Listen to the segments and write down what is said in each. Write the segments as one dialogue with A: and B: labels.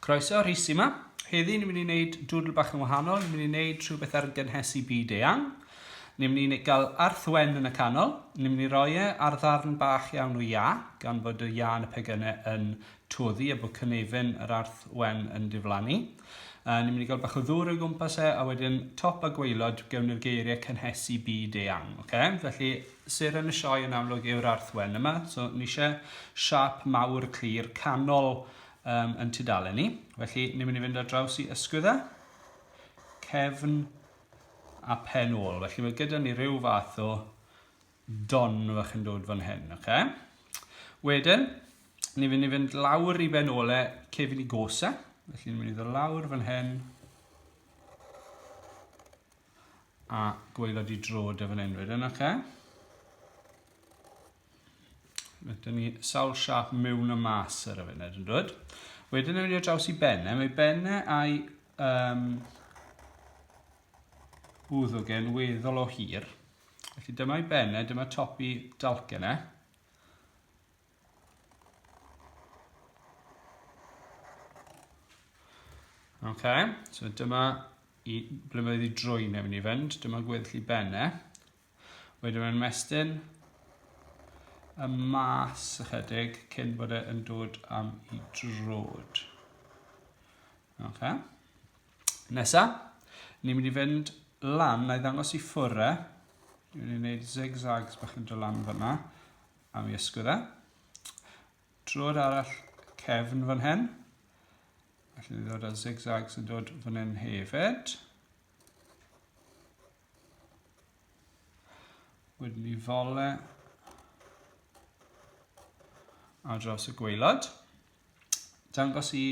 A: Croeso, Rhys yma. Heddi ni'n mynd i wneud doodle bach yn wahanol. Ni'n mynd i wneud rhywbeth ar gynhesu byd eang. Ni'n mynd i gael arth wen yn y canol. Ni'n mynd i roi e ar ddarn bach iawn o iâ, gan fod y iâ yn y pegynau yn toddi a bod cynefin yr arth wen yn diflannu. Uh, ni'n mynd i gael bach o ddŵr o'i gwmpas e, a wedyn top a gwaelod gewn ni'r geiriau cynhesu byd eang. Okay? Felly, seren y sioe yn amlwg yw'r arth wen yma. So, ni eisiau siap mawr clir canol um, yn tudalen ni. Felly, ni'n mynd i fynd ar draws i ysgwydda, cefn a pen ôl. Felly mae gyda ni rhyw fath o don fach yn dod fan hyn. Okay? Wedyn, ni'n mynd i fynd lawr i ben ôl e, cefn i gose. Felly ni'n mynd i ddod lawr fan hyn a gwaelod i drod e fan hyn wedyn, oce? Okay? Mae ni sawl siap mewn a mas ar y funud yn dod. Wedyn ni'n mynd i draws i benne. Mae benne a'i um, wddwg e'n weddol o hir. Felly dyma i benne, dyma top i dalcen e. Ok, so dyma i, ble mae wedi drwy neu mynd i fynd. Dyma gweddill i benne. Wedyn mae'n mestyn y mas ychydig cyn bod e yn dod am i drod. Okay. Nesa, ni'n mynd i fynd lan, na i ddangos i ffwrdd e. Ni'n mynd i wneud zigzags bach yn dod lan fyna am i ysgwydd e. Drod arall cefn fan hyn. Felly ni ddod â zigzags yn dod fan hyn hefyd. Wedyn ni fole ar draws y gwaelod. Dangos i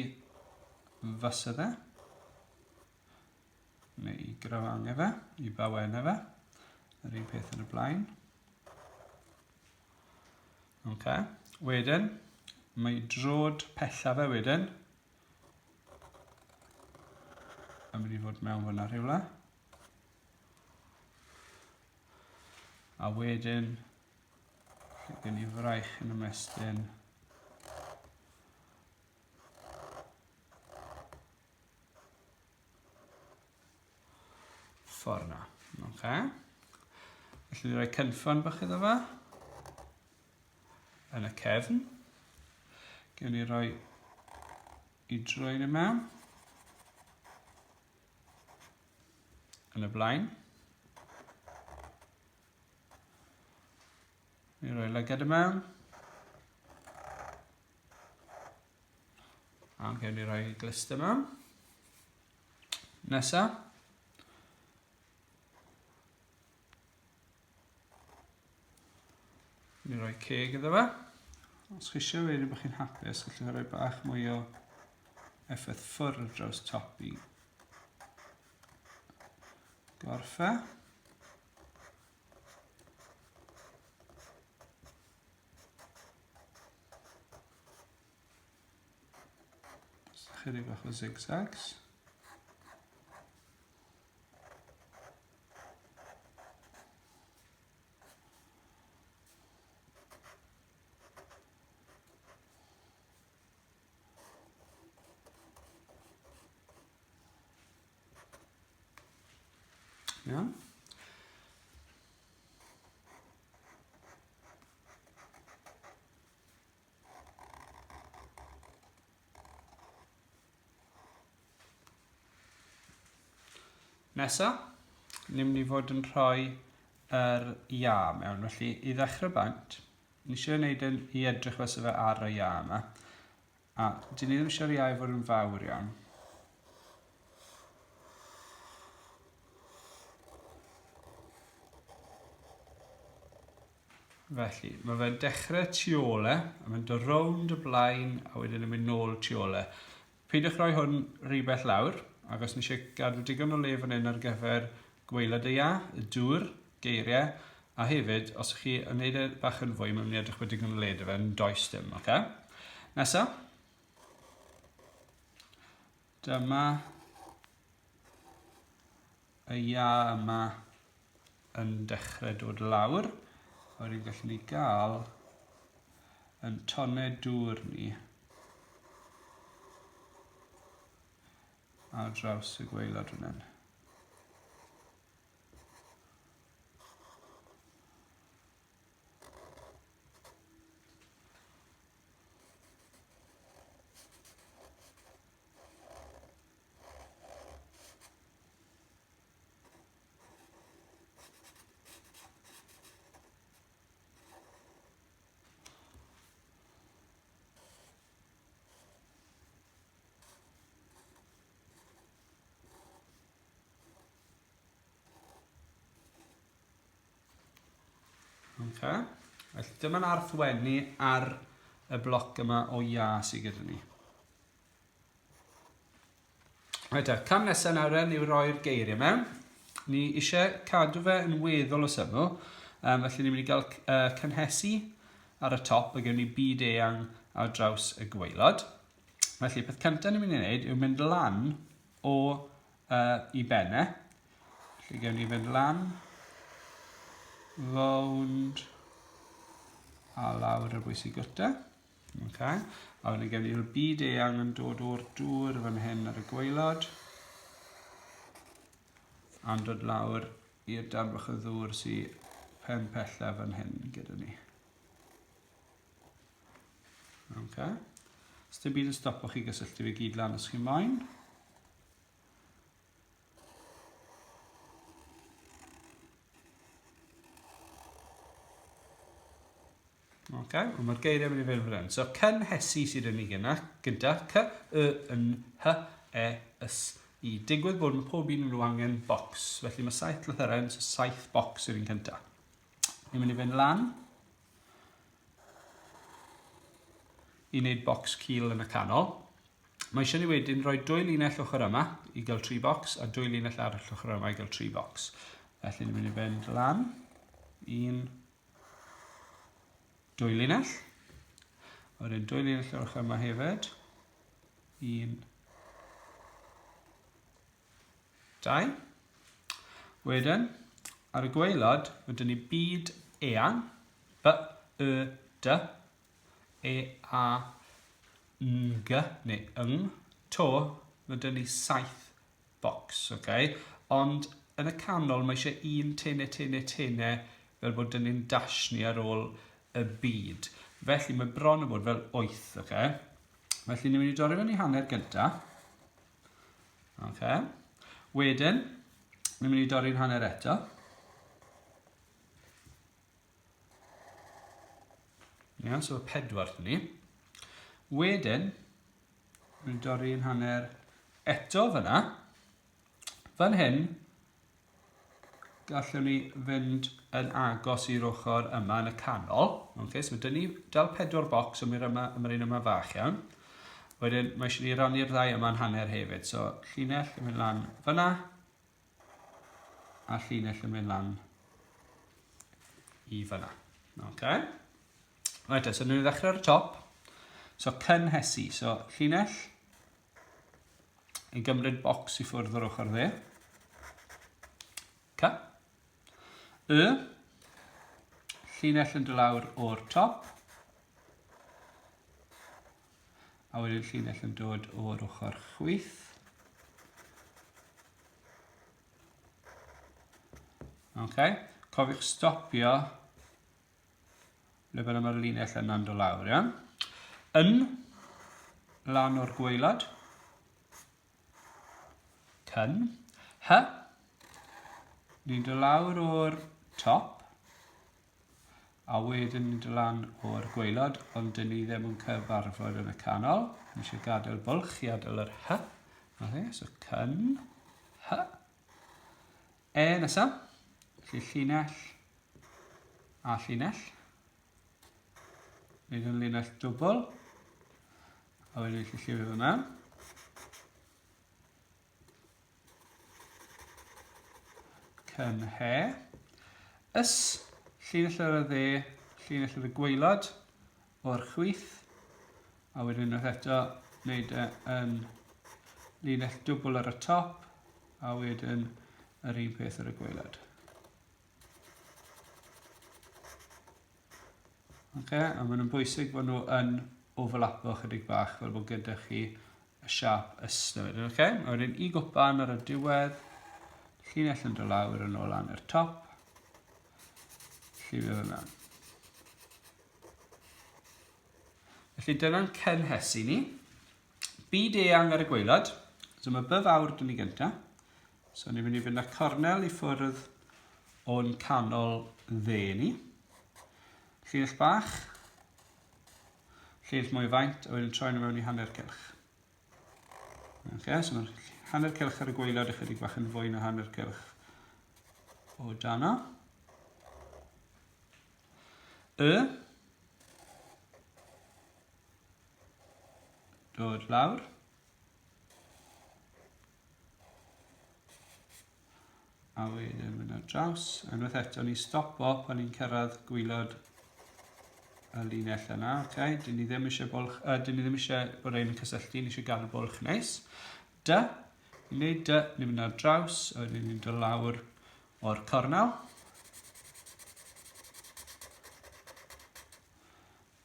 A: fysedd e, neu i grafangau fe, i bawennau fe. Yr un peth yn y blaen. Okay. Wedyn, mae drod pella fe wedyn. Yn mynd i fod mewn fyna rhywle. A wedyn, lle gen i fraich yn ymestyn. Ffordd na. Okay. Felly ni roi cynffon bach iddo fe. Yn y cefn. Gewn ni roi i droi i mewn. Yn y blaen. Ni roi lygad y mewn. A gewn ni roi glist y mewn. Nesa. Ni roi ceg iddo fe. Os chi eisiau wedyn bod chi'n hapus, gallwch chi roi bach mwy o effaith ffwrdd draws top i gorffe. Chydig bach o zigzags. Iawn. Nesa, ni'n mynd i fod yn rhoi yr ia mewn. Felly, i ddechrau bant, ni eisiau gwneud yn i edrych fel fe ar y ia yma. A dyn ni ddim eisiau'r iau fod yn fawr iawn. Felly, mae fe'n dechrau tu ôl e, a mae'n dod rownd y blaen, a wedyn yn mynd nôl tu ôl e. Peidiwch rhoi hwn rhy bell lawr, ac os ni eisiau gadw digon o le fan hyn ar gyfer gwaelod y iâ, y dŵr, geiriau, a hefyd, os ych chi yn neud e bach yn fwy, mae'n mynd i edrych bod digon o le 'da fe, yn does dim, oce? Okay? Nesa. Dyma y iâ yma yn dechrau dod lawr. A wedyn gallwn ni gael yn tonnau dŵr ni. ar draws y gwaelod fan hyn. Okay. Felly dyma'n arthwennu ar y bloc yma o ia sydd gyda ni. Reit te, cam nesaf nawr en yw roi'r geiriau mewn. Ni eisiau cadw fe yn weddol o syml, felly ni'n mynd i gael cynhesu ar y top a gewn ni byd eang ar draws y gwaelod. Felly, peth cyntaf ni'n mynd i wneud yw mynd lan o i benne. Felly gewn ni fynd lan, rownd a lawr ar bwys i gwta. Okay. A wedyn gen i'r byd eang yn dod o'r dŵr fan hyn ar y gwaelod. A'n dod lawr i'r darn bach o ddŵr sy pen pella fan hyn gyda ni. Okay. Os dim byd yn stopo chi gysylltu fe gyd lan os chi moyn. Ok, wel mae'r geiriau mynd i fynd fan hyn. So, cynhesu sydd yn ni gyna, gynta, C, Y, N, H, E, S, I. Digwydd bod mae pob un yn nhw angen bocs, felly mae saith lythyren, so saith bocs yw'r un cynta. Ni'n mynd i fynd lan i wneud bocs cul yn y canol. Mae eisiau ni wedyn rhoi dwy linell ochr yma i gael tri bocs a dwy linell arall ochr yma i gael tri bocs. Felly ni'n mynd i fynd lan, un, dwy linell. Wedyn dwy linell o'r ochr yma hefyd. Un, dau. Wedyn, ar y gwaelod, mae dyn ni byd eang, B, Y, D, E, A, N, G, neu Yng, to, mae dyn ni saith bocs, ok? Ond yn y canol mae eisiau un tene, tene, tene fel bod dyn ni'n dash ni ar ôl y byd. Felly mae bron yn bod fel 8, ok? Felly ni'n mynd i dorri fewn i hanner gynta. Ok. Wedyn, ni'n mynd i dorri'n hanner eto. Iawn, so pedwar dyn ni. Wedyn, Dwi'n dorri yn hanner eto fyna. Fan hyn, gallwn ni fynd yn agos i'r ochr yma yn y canol. Okay, so dyn ni dal pedwar bocs, ond mae'r yma, mae'r un yma fach iawn. Wedyn, mae eisiau ni rannu'r ddau yma'n hanner hefyd. So, llinell yn mynd lan fyna, a llinell yn mynd lan i fyna. Okay. Reit, so ni'n ddechrau ar y top. So cynhesu, so llinell i gymryd bocs i ffwrdd o'r ochr dde. C. Y. Llinell yn dod lawr o'r top. A wedyn llinell yn dod o'r ochr chwith. Okay. Cofiwch stopio Le bynnag mae'r linell yna'n dod lawr, iawn? Yn, lan o'r gwaelod. Cyn. Hy, ni'n dod lawr o'r top. A wedyn ni'n dod lan o'r gwaelod, ond dyn ni ddim yn cyfarfod yn y canol. Ni eisiau gadael bwlch i adael yr hy. Okay, so cyn, hy. E nesa, felly llinell a llinell. Wneud yn linell dwbl. A wedyn felly lliwio fe mewn. Cynhe. Ys, llinell ar y dde, llinell ar y gwaelod o'r chwith. A wedyn unwaith eto, wneud e yn linell dwbl ar y top, a wedyn yr un peth ar y gwaelod. Okay, a maen nhw'n bwysig bod nhw yn overlapo chydig bach fel bod gyda chi y siap ysna wedyn, oce? Okay? A wedyn i gwpan ar y diwedd, llinell yn dod lawr yn ôl lan i'r top, lliwio fe mewn. Felly dyna'n cynhesu ni. Byd eang ar y gwaelod. So mae by fawr dyn ni gynta. So ni'n mynd i fynd â cornel i ffwrdd o'n canol dde ni. Llinell bach. Llinell mwy o faint, a wedyn troi nhw mewn i hanner cylch. Okay, so mae'r hanner cylch ar y gwaelod ychydig bach yn fwy na hanner cylch o dano. Y. Dod lawr. A wedyn mynd ar draws. Unwaith eto, ni'n stopo pan ni'n cyrraedd gwylod y linell yna. Okay. Dyn ni ddim eisiau bwlch, dyn ni ddim eisiau bod ein yn cysylltu, ni eisiau gadw bwlch neis. Dy, ni'n neud dy, ni'n mynd ar draws, a wedyn ni'n dod lawr o'r cornel.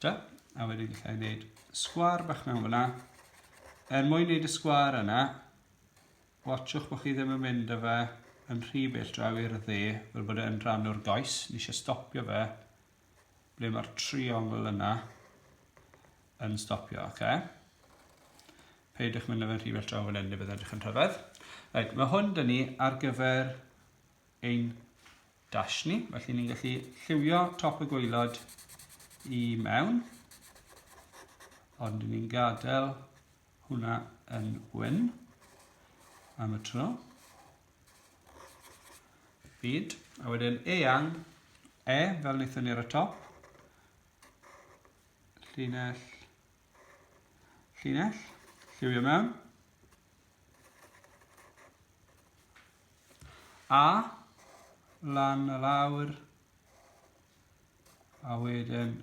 A: Da, a wedyn gallai wneud sgwar bach mewn fyna. Er mwyn wneud y sgwar yna, watchwch bod chi ddim yn mynd â fe yn rhy bell draw i'r dde, fel bod e'n rhan o'r goes. Ni eisiau stopio fe ble mae'r triongl yna yn stopio, oce? Okay? Peidiwch mynd â fe'n rhy bell draw fan hyn, neu bydd edrych yn rhyfedd. Reit, mae hwn dyn ni ar gyfer ein dash ni, felly ni'n gallu lliwio top y gwaelod i mewn, ond ni'n gadael hwnna yn wyn am y tro. Byd, a wedyn eang, e, fel wnaethon ni ar y top, llinell, llinell, lliwio mewn. A, lan a lawr, a wedyn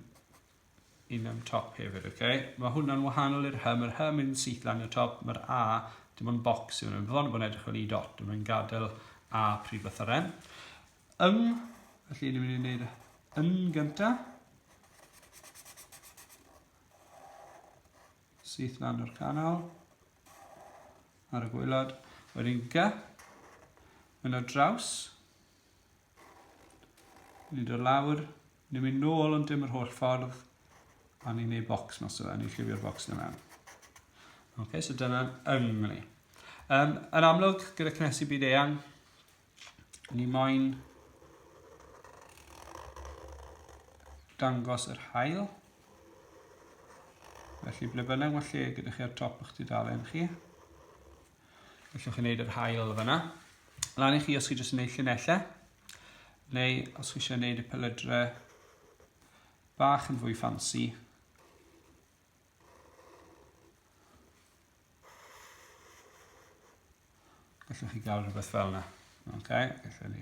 A: un am top hefyd, oce? Okay? Mae hwnna'n wahanol i'r H, mae'r H mynd syth lan i'r top, mae'r A dim ond box yw hwnna. Bron bod yn edrych fel i dot, mae'n gadael A prif lythyren. Yng, felly ni'n mynd i wneud yn gynta. Syth lan o'r canol. Ar y gwaelod. Wedyn G, mynd ar draws. Ni'n dod lawr, ni'n mynd nôl ond dim yr holl ffordd, a ni'n neud bocs mas o fe, ni'n lliwio'r bocs yna mewn. Ok, so dyna'n yng ni. Yn amlwg, gyda cynhesu byd eang, ni moyn dangos yr hael. Felly, ble bynnag mae lle gyda chi ar top eich tudalen chi, gallwch chi wneud yr hael fyna. Lan i chi os chi jyst yn gwneud llinellau, neu os chi eisiau gwneud y pelydre bach yn fwy ffansi. Gallwch chi gael rhywbeth fel yna. Okay, gallwn ni.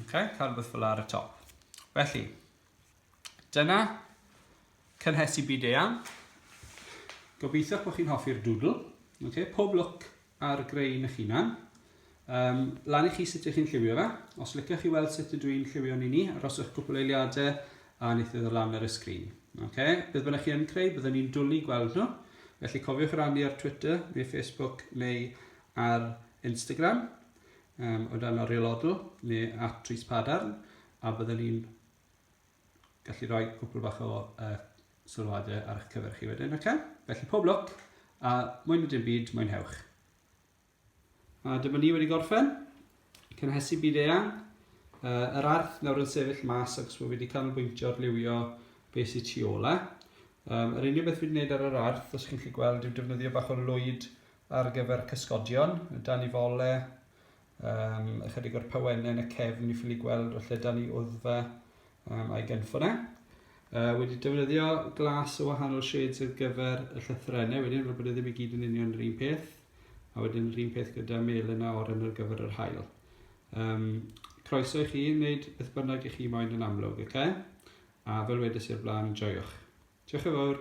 A: Okay, cael rhywbeth fel ar y top. Felly, dyna cynhesu byd eang. Gobeithio bod chi'n hoffi'r doodle. Okay, pob lwc ar greu un eich hunan. Um, lan i chi sut ydych chi'n lliwio fe. Os licioch chi weld sut ydw i'n lliwio ni ni, aroswch cwpl o eiliadau a wneith e ddod lan ar y sgrin. Okay? Beth bynnag chi yn creu, byddwn ni'n dwlu gweld nhw. Felly cofiwch rannu ar Twitter neu Facebook neu ar Instagram um, o dan Oriel Odl neu at Rhys Padarn a byddwn ni'n gallu rhoi cwpl bach o sylwadau ar eich cyfer chi wedyn, oce? Felly pob lwc a mwy na dim byd, mwynhewch. A dyma ni wedi gorffen. Cynhesu byd eang. Yr arth nawr yn sefyll mas ac bod fi wedi canolbwyntio ar liwio beth sydd tu ôl e. Yr unig beth fi wedi gwneud ar yr arth, os chi'n gallu gweld, yw defnyddio bach o lwyd ar gyfer cysgodion, dan i fole, ychydig o'r pawennau yn y cefn i ffili gweld falle dan i wddfa a'i gynffon e. Wedi defnyddio glas o wahanol shades ar gyfer y llythrennau wedyn, fel bod e ddim i gyd yn union yr un peth. A wedyn yr un peth gyda melyn a oren ar gyfer yr haul. Croeso i chi wneud beth bynnag i chi moyn yn amlwg, oce? Okay? A fel wedes i'r blaen, joiwch. Diolch yn fawr.